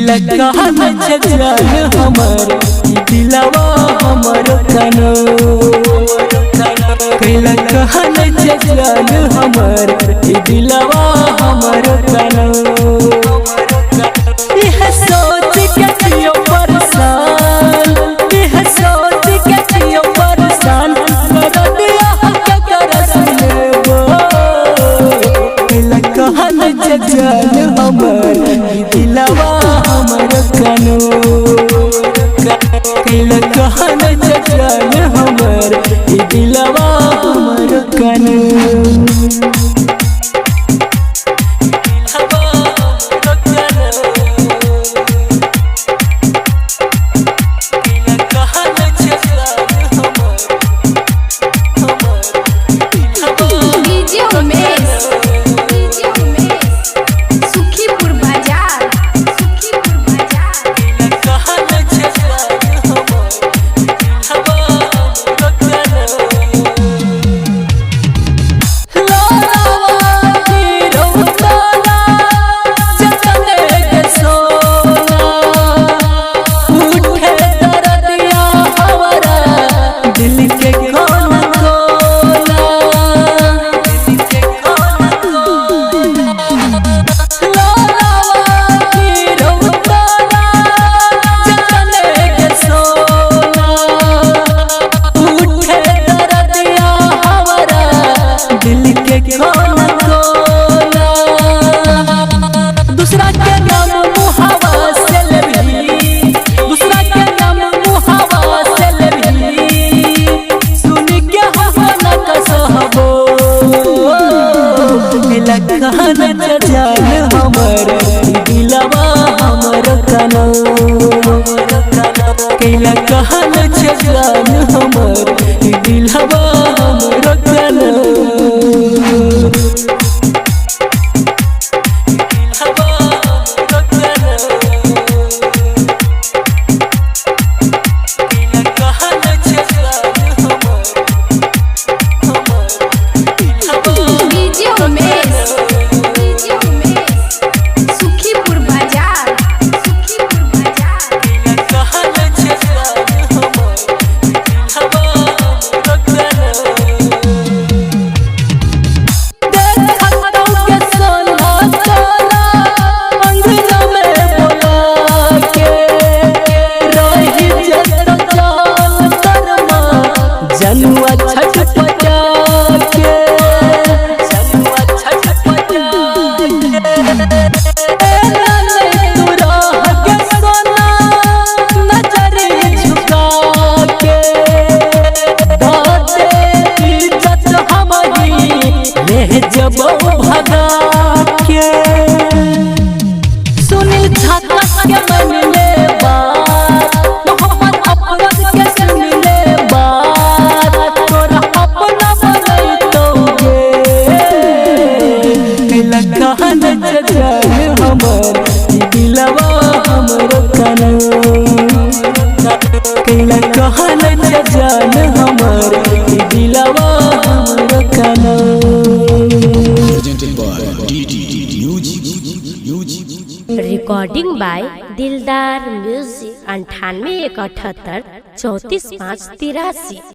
कैला कहन जान हमर दिलवा हमर कनो। कैला कहन जान हमर दिलवा हमर कनो। यह सोच के जियो परेशान, यह सोच के जियो परेशान, दर्दिया केकरा सुनेबो। कैला कहन जान हमर दिलवा हमर कनो। कैला कहन जान हमर दिलवा हमर कनो। डीजे उमेश, डीजे उमेश, सुखीपुर बाजार, सुखीपुर बाजार। दिल के कोना कोना, दिल के कोना कोना। दूसरा के नाम मुहावा से लेबही, दूसरा के नाम मुहावा से लेबही, सुन के हम न कसहबो। कैला कहन जान हमर दिलवा हमर कनो। कैला कहन जान हमर दिलवा हमर कनो। डीजे उमेश, डीजे उमेश, सुखीपुर बाजार, सुखीपुर बाजार। जनुआ छटपटा के, जनुआ छटपटा के, तू रह के सोना नजर झुका के, दाते इज्जत हमारी ले जबो भगा के। सुनील झाका के मन ले बात, मोहम्मद अफजल के सुन ले बात, तोरा अपना बनैतौ गे। कैला कहन जान हमर दिलवा हमर कनो। कैला कहन जान हमर दिलवा हमर कनो। Presented by DD Music. Music. Recording by Dildar music 98 178 34 5 83।